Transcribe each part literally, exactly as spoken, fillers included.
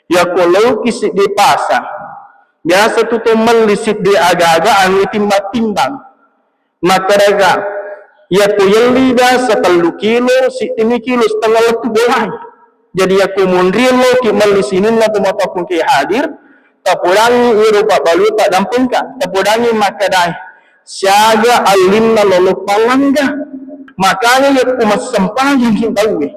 Yakko laoki siddi pasang, biasa tu to melli siddi aga-aga anu timbang-timbang. Makkedaka, yakko yelli biasa tellu kilo, siddimi kilo setengah lettu bolai. Jadi yakko monri laoki melli sininna tomatoakku engkae hadir, tapodangi iro pabbalu taddampengka, tapodangi makkedae, siaga allinna loloppa langga. Makanya yakko massempajangki tauwe,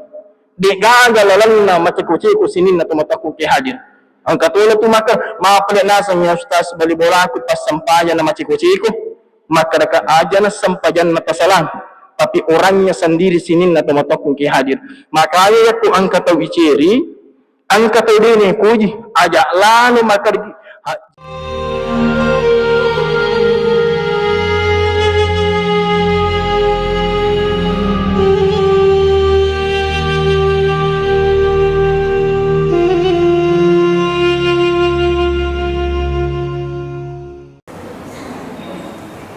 de'gaga lalenna maceko-ceko sininna tomatoakku engkae hadir. Engka tolo tu maka, mapale naseng ya Ustaz, bali bolaku passempajang na maceko-ceko. Makkedaka, aja na sempajanna tasalang, tapi orangnya sendiri sininna tomatoakku engkae hadir. Makanya yakko engka tau iceri, engka tau dene koji, aja lalo makkeda,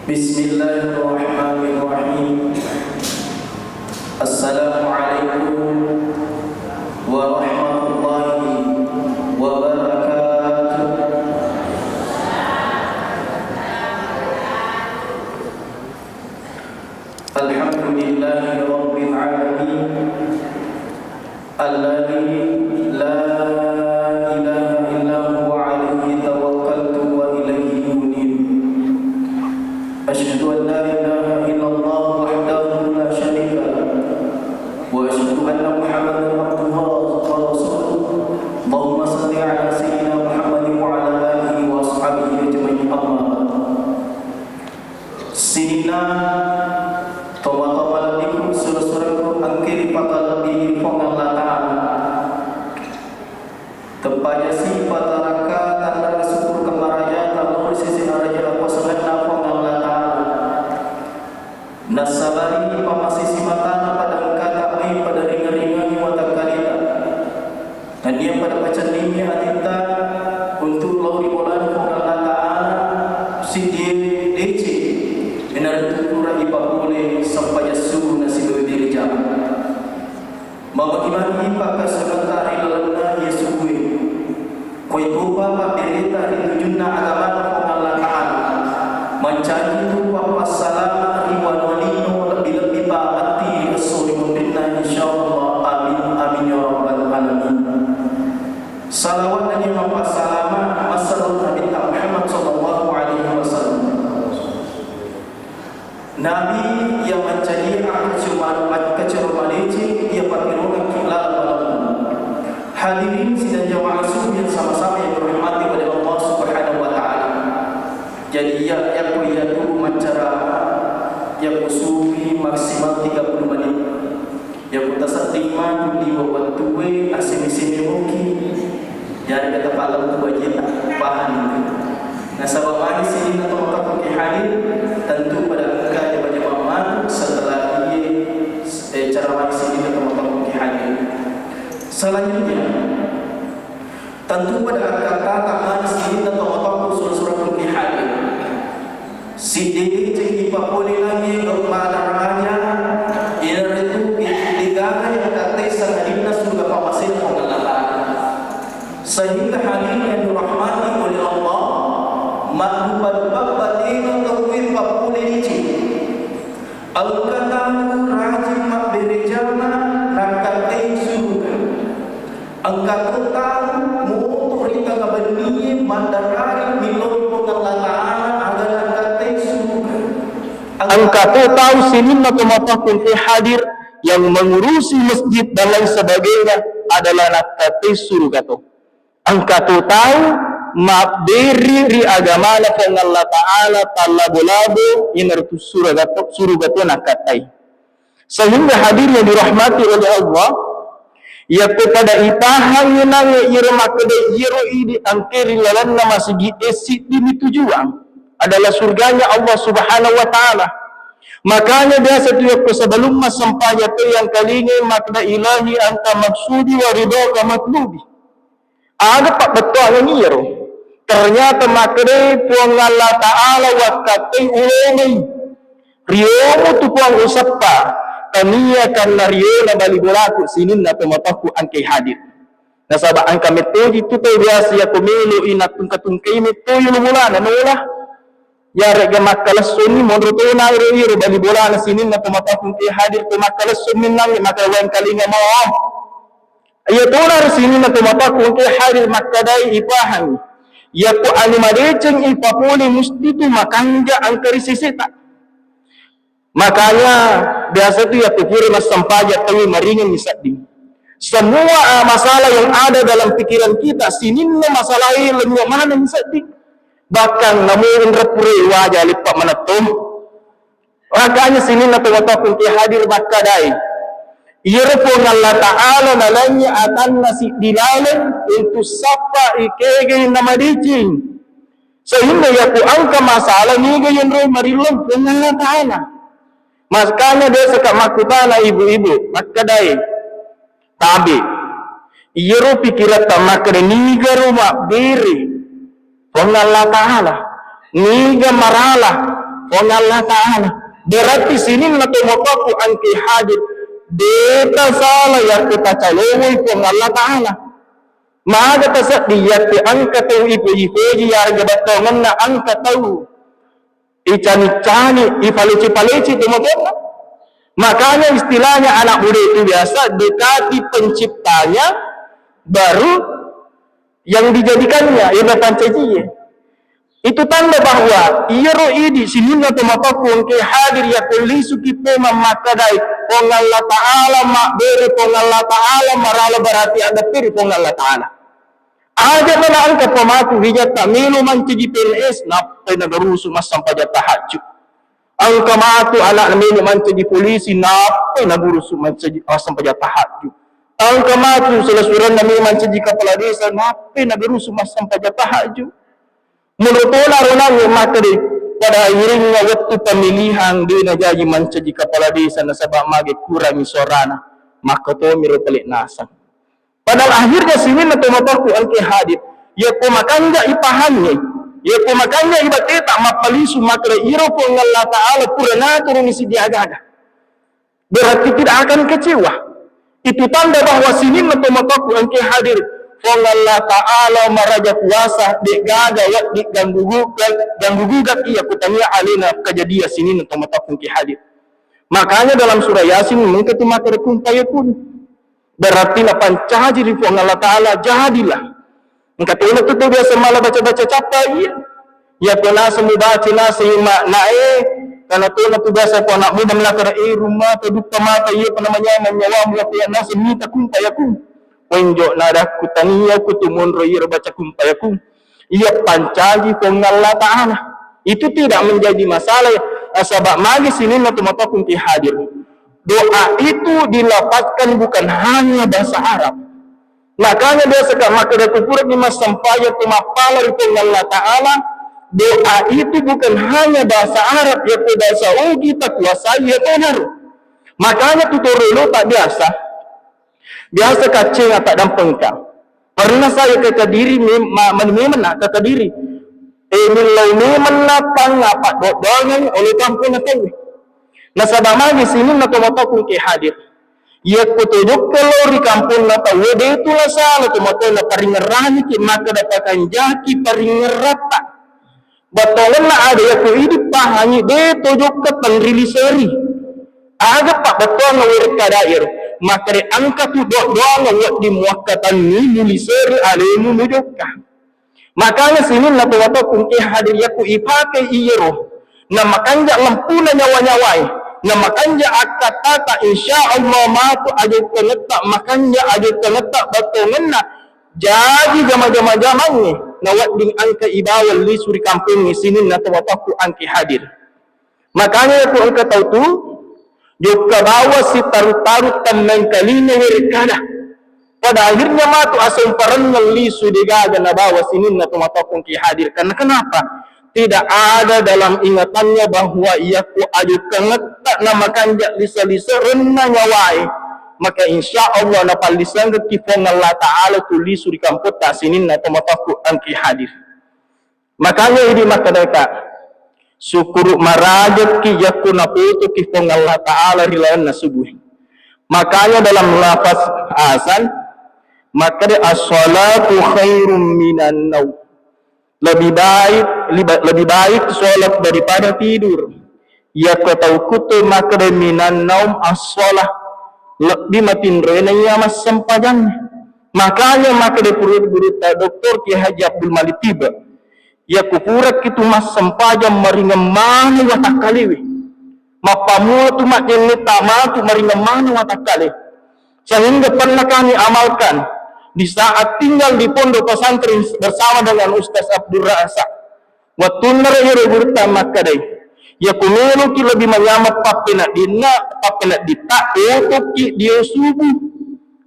بسم الله الرحمن الرحيم. السلام عليكم ورحمة الله وبركاته. الحمد لله رب العالمين، الذي لا إله إلا هو، عليه توكلت وإليه أنيب. أشهد أن لا إله إلا الله وحده لا شريك له، وأشهد أن محمدا عبده ورسوله. اللهم صل على سيدنا محمد وعلى آله وأصحابه أجمعين. أما بعد. Sininna tomatoa malebbiku, sura-suraku, engkae ripakalebbii Puang Allah Ta'ala. Teppajasi patarakka tanra sukkurukeng marajata lao ri sese araja akuasangenna Puang Allah Ta'ala. Nassabari pamasisi matana pada engkata mai pada ringa-ringangi watakkaleta. Nennia pada pacenningi atitta untuk lao ri bolana Puang Allah Ta'ala, siddi deceng, iyanaritu pura ipapole sempajang subuh na sibawa bere jama. Mamagi-magi pakkasiwiatta ri lalenna iye subuhe. Koetopa pabbereta ri tujunna agamana Puang Allah Ta'ala, mancaji tu pappassalama ri wanua lino, lebbi-lebbi pa matti ri esso ri munrinna, insyaallah. Amin, amin ya rabbal alamin. Salawat nennia mappassalama massalamu Nabitta Muhammad sallallahu alaihi wasallam. Nabi iya mancaji akkacuma-, makkacero madeceng iya patirongekki laleng malemmu. Hadirin sidang jamaah subuh yang sama-sama yang dirahmati oleh Allah Subhanahu wa Ta'ala. Jadi, iya, yakko iyatu maccarama, yakko subuhi maksimal tiga puluh menit. Yakko tasedding matu liwe' wettue, asseme-seme muki. Jari, kata palang tu bajeta, pahang itu. Nasaba magi sininna tomatoakku engkae hadir, tentu pada engka jama-jama matu setelah iye, eh, ceramah sininna tomatoakku engkae hadir. Selanjutnya, tentu pada akkattata mani sininna tomatoakku sura-suraku engkae hadir. Siddi deceng ipapole langi gau madaraja, iyanaritu de'gaga yang kattai sangadinna suruga pamasena Puang Allah Ta'ala. Sehingga hadirin yang dirahmati oleh Allah, maddupa-dupa batena tauwe papole deceng. Engka tau rajing mabbere jama nakkattai suruga. Engka to tau moto ri tengnga bennie maddarari millau Puang Allah Ta'ala aga nakkattai suruga. Engka to tau sininna tomatoakku engkae hadir yang mengurusi masjid dan lain sebagainya adalah nakkattai suruga to. Engka to tau mabbere ri agamana Puang Allah Ta'ala tallabo-labo, iyanaritu suruga to, suruga to nakkattai. Sehingga hadirin yang dirahmati oleh Allah, yakko pada ipahangngi nangnge iyaro makkeda iyaro idi engkae ri lalenna masigidde siddimi tujuang adalah surganya Allah Subhanahu wa Ta'ala. Makanya biasa tu yakko sebelum massempajang to yang kalingai makkeda, "Ilahi anta maksudi wa ridhoka matlubi." Aga pabbettuangengngi iyaro? Ternyata makkedai Puang Allah Ta'ala, "Wakkattai ulomai. Riomu tu Puang usappa, tania kanna riona bali bolaku sininna tomatoakku engkae hadir." Nasaba engka mettoji tu tau biasa yakko meloi nattungka-tungkai mettoi ulu bolana naola. Yaregga makkalessoni monro tona ero iro bali bolana sininna tomatoakku engka hadir to makkalessong mennangngi maka wengkalinga mo. Iya tona ro sininna tomatoakku engka hadir makkadai ipahangi. Yakko anu madeceng ipapole musti tu makanja engka ri seseta. Makanya biasa tu yakko pura massempajang tau maringenni sedding. Semua, ah, masalah yang ada dalam pikiran kita, sininna masalah e lenyo maneng sedding. Bahkan namu inra pura waja leppa manetto. Makanya sininna tomatoakku engka hadir makkadai. Iyaro Puang Allah Ta'ala nalainya atanna siddi laleng untuk sappa ikegei namadeceng. Sehingga yakko engka masalah niga yenro marillang Puang Allah Ta'ala. Makanya biasa ka makkutana ibu-ibu, makkadai, tabe. Iyaro pikiratta makkada niga ro mabbere Puang Allah Ta'ala. Niga marala Puang Allah Ta'ala. Berarti sininna tomatoakku engka hadir. Deta salah yakko tacalowoi Puang Allah Ta'ala. Maga tasedding yakko engka tau ipoji-poji yarega bettuangenna engka tau icani-cani, ipaleci-paleci tomatoanna. Makanya istilahnya anak muda itu biasa dekati penciptanya, baru yang dijadikannya, yang dipancajie. Itu tanda bahwa iyaro idi sininna tomatoakku engka hadir yakko lisuki pemang makkadai Puang Allah Ta'ala mabbere, Puang Allah Ta'ala marala, berarti ada peri Puang Allah Ta'ala. Aja mana engka pematu hijatta melo mancaji P N S, nappai nagarusu massampajang tahajud. Engka matu anak melo mancaji polisi, nappai nagurusu mancaji, massampajang tahajud. Engka matu selasuranna melo mancaji kepala desa, nappai nagarusu massampajang tahajud. Menurut tona ronang makkada pada akhirnya waktu pemilihan de najaji mancaji kepala desa nasaba mage kurangi suarana. Makkotomi ro pale nasang. Padahal akhirnya sininna tomatoakku engka hadir. Yakko makanja ipahangnge, yakko makanja ibateta mappalisu makkada iro Puang Allah Ta'ala pura naturuni siddi aga-aga. Berarti tidak akan kecewa. Itu tanda bahwa sininna tomatoakku engka hadir. Puang Allah Ta'ala maraja kuasa, de gaga wedding ganggu gugat, ganggu gugat iya kutania alena kejadian sininna tomatoakku engka hadir. Makanya dalam surah Yasin mengka tu makkada kun fayakun. Berarti napancaji ri Puang Allah Ta'ala, jadilah. Engka tona tu tau biasa mala baca-baca cappa iya. Iya ko naseng mubaca naseng makna e, karena tona tu biasa ko anak muda melakar e rumah tau dukka mata iya ko namanya nyawamu apa yang naseng mita kun fayakun. Wenjo nadakku tania ku tu monro iro baca kun fayakun. Iya pancaji Puang Allah Ta'ala. Itu tidak menjadi masalah ya. Nasaba magi sininna tomatoakku engka hadir. Doa itu dilafazkan bukan hanya bahasa Arab. Makanya biasa ka makkada kupurani massampajang tu mappala ri Puang Allah Ta'ala, doa itu bukan hanya bahasa Arab, ya bahasa Ugi takuasai ya tonaro. Makanya tu toro elo tak biasa. Biasa kacceng apa dampengka. Pernah saya ke Kediri, mem-, ma-, mani memang nak ke Kediri. Eh, millau memang na pang apa dodongan oleh kampung na tau. Nasaba magi sininna tomatoakku engka hadir. Yakko tojokka lao ri kampung na tau, de tu nasala tomatoa na paringerrani ki maka dapat kanjaki paringerratta. Bettuangenna ada yakko idi pahangi de tojokka tenri liseri. Aga pabbettuanna werekka dairo, makkeda engka tu doang wedding muakkatanni muliseri alemu mujokka. Makanya sininna tomatoakku engka hadir yakko ipake iyero, na makanja lempuna nyawa-nyawae, na makanja akkattata, insya Allah matu ajokkangetta, makanja ajokkangetta bettuangenna. Jaji jama-jama-jamangnge nawedding engka ibawang lisu ri kampongnge sininna tomatoakku engka hadir. Makanya ko engka tau tu jokka bawang sitaru-taru temmengkalinga werekkada. Pada akhirnya matu asemparenna lisu degaga nabawa sininna tomatoakku engka hadir. Karena kenapa? Tidak ada dalam ingatannya bahwa yakko ajokkangetta na makanja lisa-liserenna nyawae, maka insya Allah napallisanggekki Puang Allah Ta'ala tu lisu ri kampotta sininna tomatoakku engka hadir. Makanya idi makkedaka, sukkuru marajekki yakko napotoki Puang Allah Ta'ala ri lalenna subuh. Makanya dalam lafaz azan, Makkeda, "As-salatu khairum minan naum." Lebih baik, liba-, lebih baik sholat daripada tidur. Yakko tau kuttu makkeda minan naum as-shalah, lebbi matinroe naiya massempajang. Makanya makkeda pura gurutta Doktor Kiai Haji Abdul Malik Tiba, yakko puraki tu massempajang maringeng maneng watakkalewe. Mappamula tu majjenne tamatu maringeng maneng watakkale. Sehingga pernah kami amalkan di saat tinggal di pondok pesantren bersama dengan Ustaz Abdul Razak. Wettunna ro iyaro gurutta makkedai, yakko meloki lebih manyameng pappeneddinna, pappenedditta, otoki dio subuh.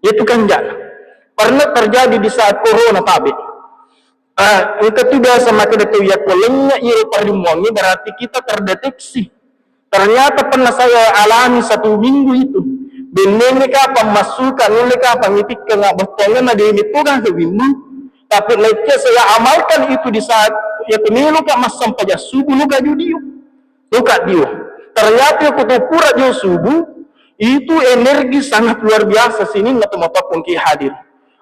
Itu kan jana. Pernah terjadi di saat corona tabe. Ah, engka tu biasa makkeda tau, yakko lennye iyaro parrimmuangnge, berarti kita terdeteksi. Ternyata pernah saya alami satu minggu itu. Bennengnge kapang massuka, nulle kapang itikkeng abbottongenna, demi toga ke wimmu. Tapi naikkia saya amalkan itu di saat yakko meloka massempajang subuh, nuka ju dio. Nuka dio. Ternyata yakko to pura dio subuh, itu energi sangat luar biasa sininna tomatoakku engkae hadir.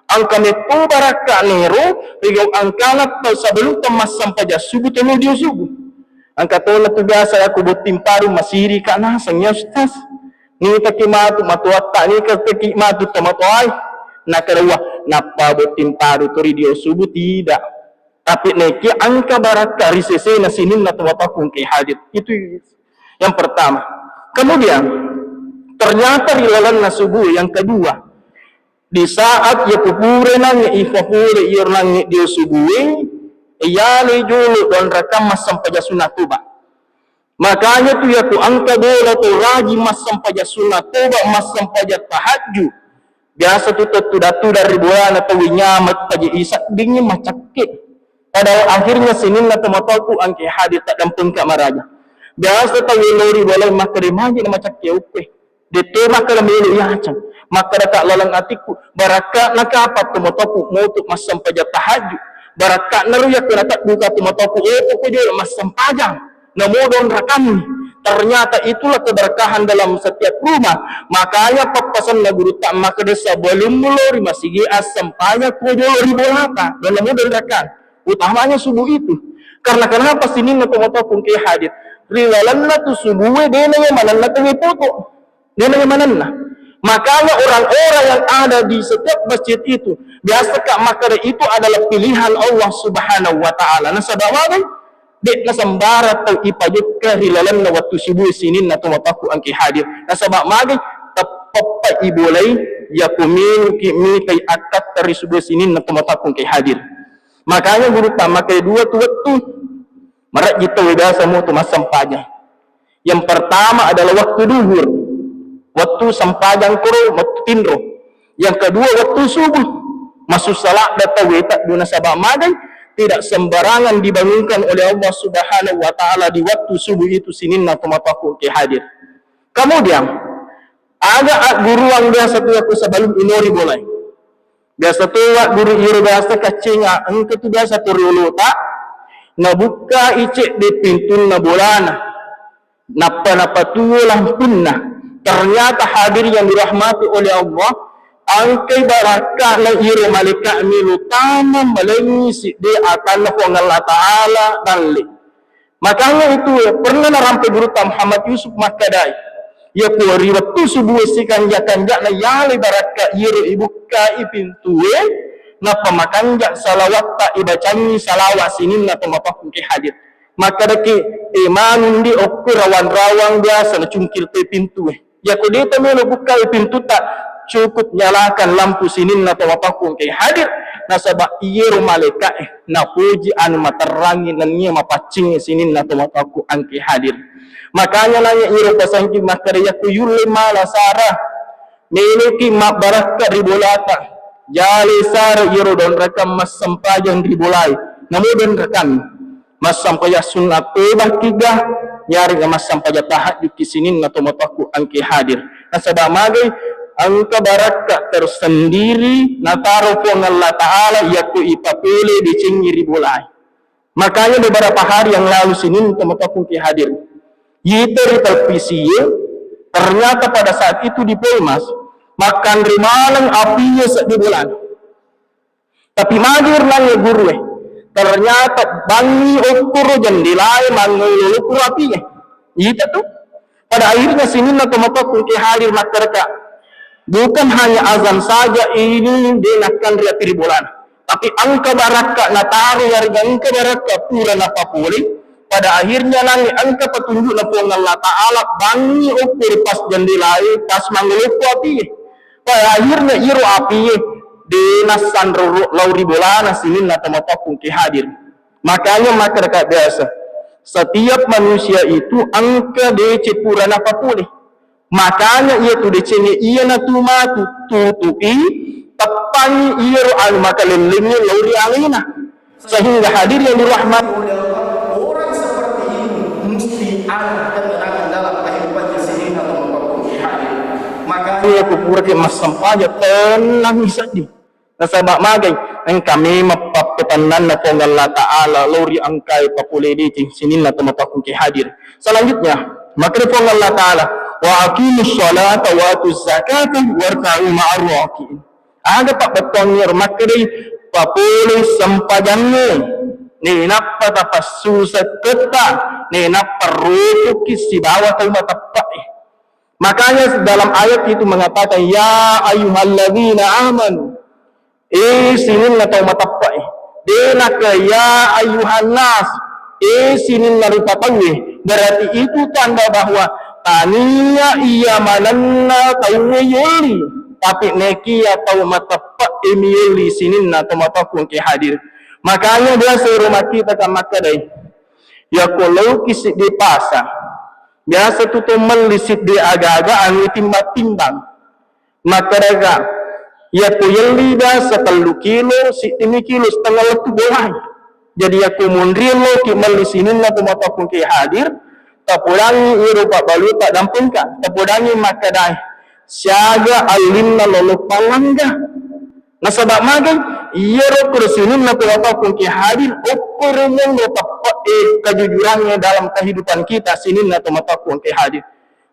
Engka metto barakka nero rigau angkana tau sebelum to massempajang subuh, tau dio subuh. Engka tona tu biasa yakko botting paru masirika naseng, "Ya Ustaz, nitaki matu matoatta, nitaki matu tomatoae." Nakkeda, "Wah, nappa botting paru to ri dio subuh?" Tidak. Tapi naikkia engka barakka ri sesena sininna tomatoakku engkae hadir. Itu yang pertama. Kemudian, ternyata ri lalenna subuh yang kedua, di saat yakko pura nangnge ifapole iyaro nangnge dio subuhe, iyalai jolo donrakang massempajang sunna toba. Makanya tu yakko engka bola tau rajing massempajang sunna toba, massempajang tahajud, biasa tu tettuda-tuda ri bolana tau nyameng paje iseddingngi macakke. Pada akhirnya sininna tomatoakku engkae hadir taddampengka maraja. Biasa tau lao ri bola makkeda, "Magi na macakke uppe?" De'to makkeda melo yaceng. Makkedaka laleng atikku, "Barakka'na kapang tomatoakku moto massempajang tahajud. Barakka'na ro yakko natedduka tomatoakku oto ko jolo massempajang. Namo donrakanni." Ternyata itulah keberkahan dalam setiap rumah. Makanya pappasenna gurutta makkeda, sebelum mulo ri masigi, assempajang ko jolo ri bolata. Dan namo donrakan. Utamanya subuh itu. Karena kenapa sininna tomatoakku engkae hadir? Ri lalenna tu subuhe dena iya manenna tengnge poto. Dena manenna. Makanya orang-orang yang ada di setiap masjid itu, biasaka makkeda itu adalah pilihan Allah Subhanahu wa Ta'ala. Nasaba magai, de'na sembarang tau ipajokka ri lalenna wettu subuh sininna tomatoakku engkae hadir. Nasaba magai, teppeppa ibolai yakko meloki mitai akkatta ri subuh sininna tomatoakku engkae hadir. Makanya gurutta makkeda dua tu wettu. Marejji tau biasa moto massempajang. Yang pertama adalah waktu duhur, waktu sempajang koro, waktu tinro. Yang kedua waktu subuh. Masussa ladde tau teddu nasaba magai, tidak sembarangan dibangunkan oleh Allah Subhanahu wa Ta'ala di waktu subuh itu sininna tomatoakku engkae hadir. Kemudian, aga agguruang biasa tu yakko sebelum ilo ri bolai. Biasa to wagguru iyaro biasa kaccinga, engka tu biasa to riolota, nabukkai cedde pintunna bolana, nappa napatuo lampunna. Ternyata hadirin yang dirahmati oleh Allah, engkai barakka'na iyaro malaika melo tama malengngi sidde atanna Puang Allah Ta'ala dalle. Makanya itu pernah narampe gurutta Muhammad Yusuf makkedai, yakko ri wettu subuh sikanja-kanjana yalai barakka iyaro ibukkai pintue, nappa makanja salawatta ibacangi salawat sininna tomatoakku engkae hadir. Makkedaki, e, manung di okko rawang-rawang biasa nacungkil toi pintue. Yakko de to melo bukkai pintutta, cukup nyalakan lampu sininna tomatoakku engkae hadir, nasaba iyaro malaika'e napoji anu materrangi nennia mapaccingngi sininna tomatoakku engkae hadir. Makanya nanya iyaro pasangki makkeda, yakko yulle mala sara, meloki mabbarakka ri bolata, jale sara iyaro donrakang massempajang ri bolae, namo donrakang. Massempajang sunnah tobakkiga, yaregga massempajang tahajjudki sininna tomatoakku engkae hadir. Nasaba magai engka barakka tersendiri nataro Puang Allah Ta'ala yakko ipapele decengngi ri bolae. Makanya beberapa hari yang lalu sininna tomatoakku engkae hadir. Yita ri televisi, ternyata pada saat itu di Polmas, makkanre maneng api seddi bolana. Tapi magi ro nangnge gurue, ternyata bangngi okkoro jendelae mangolo-olo kuro apie. Ita tu. Pada akhirnya sininna tomatoakku engke hadir makkadaka, bukan hanya azan saja ini de nakkanre api ri bolana, tapi engka barakka nataro yarega engka barakka pura napapole. Pada akhirnya nangnge engka petunjukna Puang Allah Ta'ala, bangngi okkoro pas jendelae, pas mangolo kuro apie. Pada akhirnya iro apie de nassanro lao ri bolana sininna tomatoakku engke hadir. Makanya makkadaka biasa, setiap manusia itu engka deceng pura napapole. Makanya iyatu decengnge iyanatu matu tutupi, teppangi iyaro anu makalellengnge lao ri alena. Sehingga hadir yang dirahmati oleh Allah, orang seperti ini mesti ada ketenangan dalam kehidupannya sehingga membawa hadir. Makanya aku pura ke massempajang tenang seddi. Nasaba magai, engka memang pappetannanna Puang Allah Ta'ala lao ri engkae papole deceng sininna tomatoakku engke hadir. Selanjutnya, makkeda Puang Allah Ta'ala, "Wa aqimus sholata wa atuz zakata warka'u ma'ar raki'in." Aga pabbettuangnge ro makkedai, papole sempajangnge, nainappa tapassu sekketta, nainappa rukukki sibawa tau mateppe'e. Makanya dalam ayat itu mengatakan, "Ya ayyuhalladzina amanu," eh sininna tau mateppe'e. De naka, "Ya ayyuhan nas," eh sininna rupa tauwe. Berarti itu tanda bahwa tania iya manenna tauwe yolli, tapi nekia tau mateppe'e mi yolli sininna tomatoakku engke hadir. Makanya biasa ro makkita ka makkedai, yakko laoki siddi pasang, biasa tu to melli siddi aga-aga anu timbang-timbang. Makkadaka, yakko yelli biasa tellu kilo, siddimi kilo setengah lettu bolai. Jadi yakko monri loki melli sininna tomatoakku engke hadir, tapodangi iro pabbalu taddampengka, tapodangi makkadai, siaga allinna lolo pallangga. Nasaba magai, iyaro kuro sininna tomatoakku engke hadir, okkoro monro teppe'e kejujurangnge dalam kehidupan kita sininna tomatoakku engke hadir.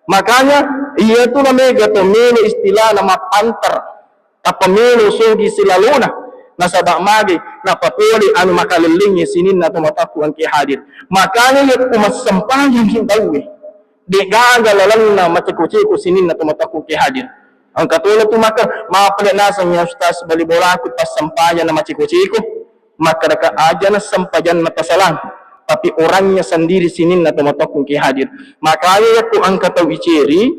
Makanya, iyatu namega to melo istilahna mappanter, tappa melo sogi silalona, nasaba magai, napapole anu makalellengnge sininna tomatoakku engke hadir. Makanya yakko massempajang tauwe, de gaga lalenna maceko-ceko sininna tomatoakku engke hadir. Engka tona tu maka, mapale naseng ya Ustaz, bali bolaku pas sempajang na maceko-ceko. Makkadaka, aja na sempajanna tasalang, tapi orangnya sendiri sininna tomatoakku engke hadir. Makanya yakko engka tau iceri,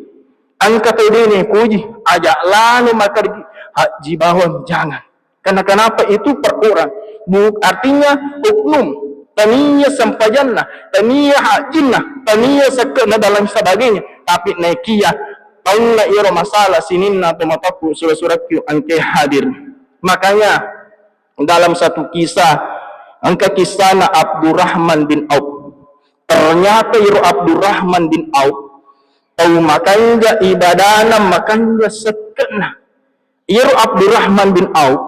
engka tau dene puji, aja lano makkadaki, haji bawang jangan. Karena kenapa itu per orang? Bu-, artinya oknum, tania sempajanna, tania hajinna, tania sekke'na dan lain sebagainya. Tapi nekia taunna iyaro masalah sininna tomatoakku sura-surakku engke hadir. Makanya dalam satu kisah, engka kisahna Abdurrahman bin Auf. Ternyata iro Abdurrahman bin Auf tau makanja ibadana, makanja sekke'na. Iro Abdurrahman bin Auf,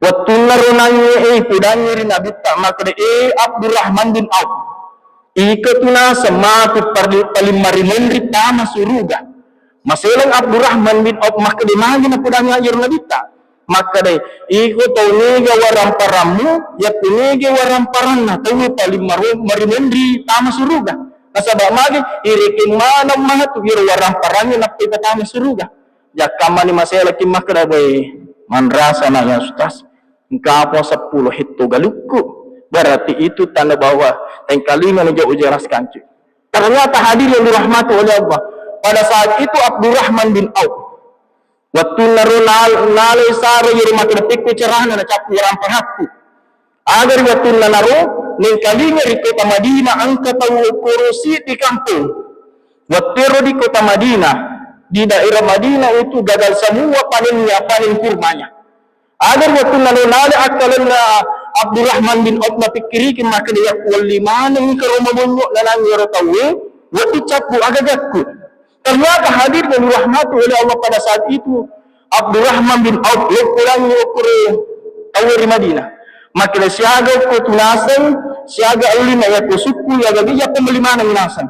wettunna ro nangnge, eh, ipudangngi ri Nabitta, makkeda, "Eh, Abdurrahman bin Auf, iko tu naseng matu pari-, paling marimenri tama suruga." Maseleng Abdurrahman bin Auf makkeda, "Magi napudangngi iyaro Nabitta?" Makkedai, "Iko tau mega waramparammu, yakko mega waramparanna tauwe paling maro-, marimenri tama suruga. Nasaba magi, irekeng maneng matu iyaro waramparangnge nappa ipatama suruga." Jakkammani maselekki makkeda, "Boe, manrasa na ya Ustaz, engka po seppulo hetto galukku." Berarti itu tanda bahwa tengkalinga na jauh jelas kancu. Ternyata hadir yang dirahmati oleh Allah. Pada saat itu Abdurrahman bin Auf, wettunna ro nal-, nalai sara iyaro makkeda pekko carana nacappu waramparakku. Aga ri wettunna naro, nengkalinga ri kota Madinah engka tau okkoro siddi kampong. Wettuero di kota Madinah, di daerah Madinah itu gagal semua panennya, panen kurmanya. Aga ri wettunna lo nale akkalenna Abdurrahman bin Auf napikkiriki makkeda, "Yakkuwelli maneng engka ro mabonyo nanang ero tauwe, wedding cappu aga gakku." Ternyata hadir yang dirahmati oleh Allah pada saat itu Abdurrahman bin Auf, lokkolangi okkoro tauwe ri Madinah. Makkeda, "Siaga okko tunaseng, siaga ellinna yakko sukku, yaga iya pemeli maneng naseng."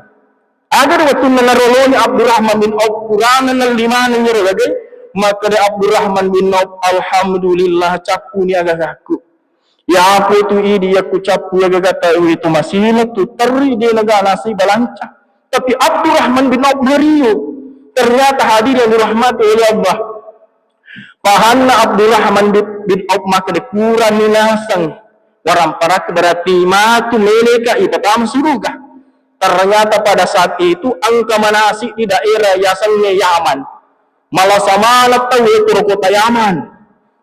Aga ri wettunna naroloni Abdurrahman bin Auf purana nelli maneng ero gagae, Makkeda Abdurrahman bin Auf, "Alhamdulillah, cappuni agagakku. Yapo tu idi yakku cappu agagatta itu masila tu terri de naga nasi balanca." Tapi Abdurrahman bin Auf nario. Ternyata hadirin yang dirahmati oleh Allah. Pahanna Abdurrahman bin, bin Auf makkeda, "Kurani naseng waramparak berarti matu meleka ipatama suruga." Ternyata pada saat itu engka manasi di daerah yasengnge Yaman. Malasa maneng tau e koro kota Yaman.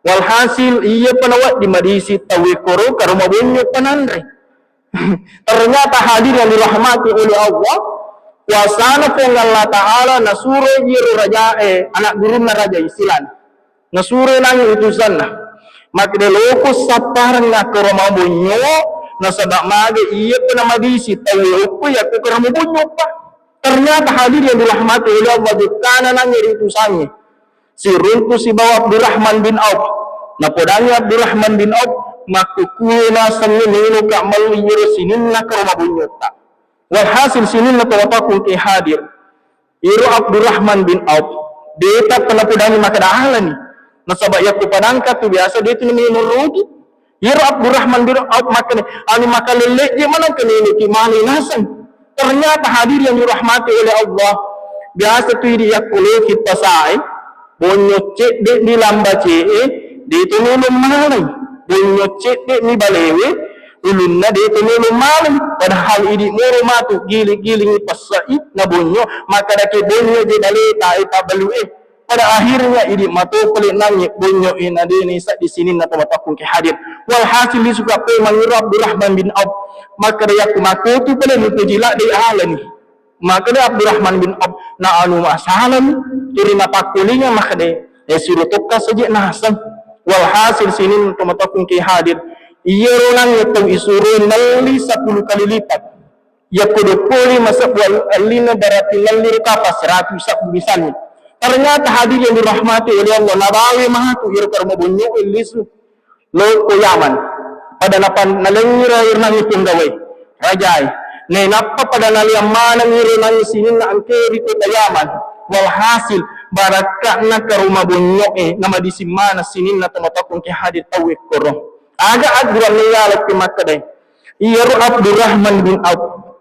Walhasil, iya pa nawedding madisi tau e koro, karoma bonyo pananre. Ternyata hadir yang dirahmati oleh Allah, kuasana Puang Allah Ta'ala nasuro iyaro raja, eh, anak gurunna raja Islam. Nasuro nangi utusanna. Makkeda loko sappareng akkaroma bonyo, nasaba maga iya pa namadisi tau e okko yakko karoma bonyo pa. Ternyata hadir yang dirahmati oleh Allah, jokkana nangi ri utusangnge. Siruntu sibawa Abdurrahman bin Auf. Napodangi Abdurrahman bin Auf, "Makkukue nasengnge meloka melli iyaro sininna karoma bonyotta." Walhasil sininna tomatoakku engke hadir. Iyaro Abdurrahman bin Auf, de tappa napodangi makkeda alani. Nasaba yakko padangka tu biasa de tu namelo rugi. Iyaro Abdurrahman bin Auf makkeda, "Anu makalelle'je maneng ke meloki male naseng." Ternyata hadir yang dirahmati oleh Allah. Biasa tu idi yakko loki pasae, bonyo cedde ni lambace'e, de to melo malai. Bonyo cedde ni balewe, ulunna de to melo malai. Padahal idi moro matu giling-gilingi passai na bonyo, makkadake bonyo je baleta e pabbalu e. Pada akhirnya idi mato pale nangi bonyo e na de ni saddi sininna tomatoakku engke hadir. Walhasil lisuka pemang iro Abdurrahman bin Auf. Makkeda yakko makotu pale mupuji ladde alani. Makkeda Abdurrahman bin Auf, "Na anu masalani?" Turi napakkulinga makkeda, "Eh, siro tokka saja naseng." Walhasil sininna tomatoakku engke hadir. Iyaro nangi tau isuro melli sepuluh kali lipat. Yakko dua puluh lima sebbu al-, allina berarti melli ro kapang seratus sebbu misalnya. Ternyata hadir yang dirahmati oleh Allah, nabawa matu iro karoma bonyo e lisu lo ko Yaman. Pada napa nalengngi ro iro nangi penggawe rajae. Nainappa pada naliang maneng iro nangi sininna engke ri kota Yaman. Walhasil, barakka'na karoma bonyo e, namadising maneng sininna tomatoakku engke hadir tau e koro. Aga aggurang niyalekki makkeda, iyaro Abdurrahman bin Auf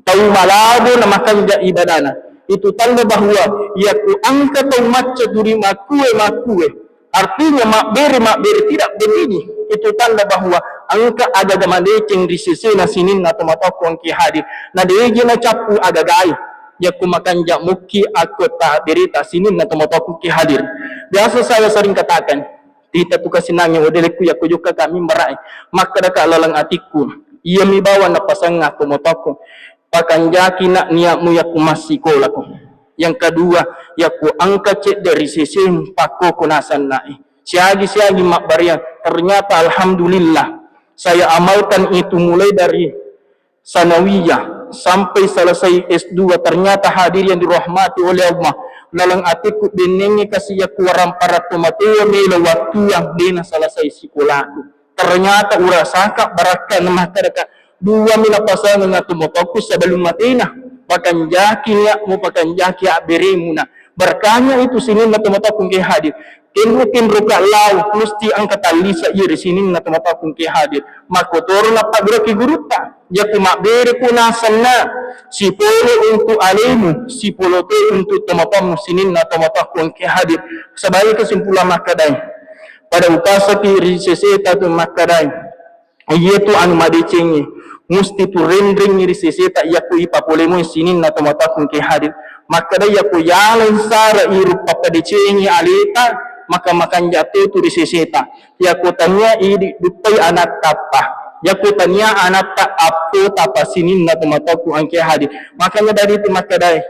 tau malabo na makanja ibadana. Itu tanda bahwa yakko engka tau macca turi makkue-makkue, artinya mabbere-mabbere tidak berbini. Itu tanda bahwa engka agaga madeceng ri sesena sininna tomatoakku engke hadir. Na deje nacappu agagai yakko makanja mukki akko tabbereta sininna tomatoakku engke hadir. Biasa saya sering katakan, Tita tu kasinangnge wadelekku yakko jokkaka mimbara'e. Makkedaka laleng atikku, iyami bawang napasengnga tomatoakku. Pakanjaki nak niatmu yakko massikolako. Yang kedua, yakko engka cedde ri seseng pakkoko nasennae. Siagi-siagi mabbariang. Ternyata alhamdulillah, saya amalkan itu mulai dari sanawiyah sampai selesai S dua. Ternyata hadir yang dirahmati oleh Allah, laleng atikku bennengngi kasi yakkuwarang para tomatoa melo wattuang dena selesai sikolaku. Ternyata urasaka barakka na makkedaka, dua mi napasangengnga tomatoakku sebelum matena. Pakanjaki niatmu, pakanjaki abberemu na. Berkahnya itu sininna tomatoakku engke hadir. Kenro-kenroka lao, musti engka tallisa iya ri sininna tomatoakku engke hadir. Makkotoro nappagguraki gurutta. Yakko mabbereko nasenna, sipolo untuk alemu, sipolo to untuk tomatoammu sininna tomatoakku engke hadir. Sebagai kesimpulan makkedai, pada upasaki ri seseta tu makkedai, iyatu anu madecengnge, musti tu renrengngi ri seseta yakko ipapolemo sininna tomatoakku engke hadir. Makkeda yakko yaleng sara iru pappadecengi aleta, maka makanja to tu ri seseta. Yakko tania idi duppai anatta appa. Yakko tania anatta appo tapa sininna tomatoakku engke hadir. Makanya dari itu makkedai,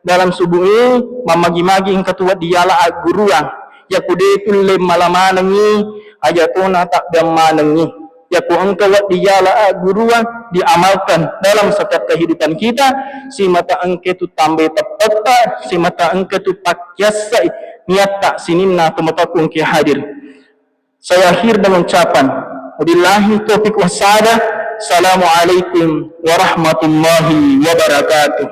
dalam subuh ini, mammagi-magi engka tu wedding yala agguruang. Yakko de tulle mala manengngi, aja tona tabbeang manengngi. Yakko engka wedding yala agguruang diamalkan dalam setiap kehidupan kita, simata engka tu tambai teppetta, simata engka tu pakkiassai niatta sininna tomatoakku engke hadir. Saya akhir dengan ucapan, wabillahi taufiq wassadah. Assalamualaikum warahmatullahi wabarakatuh.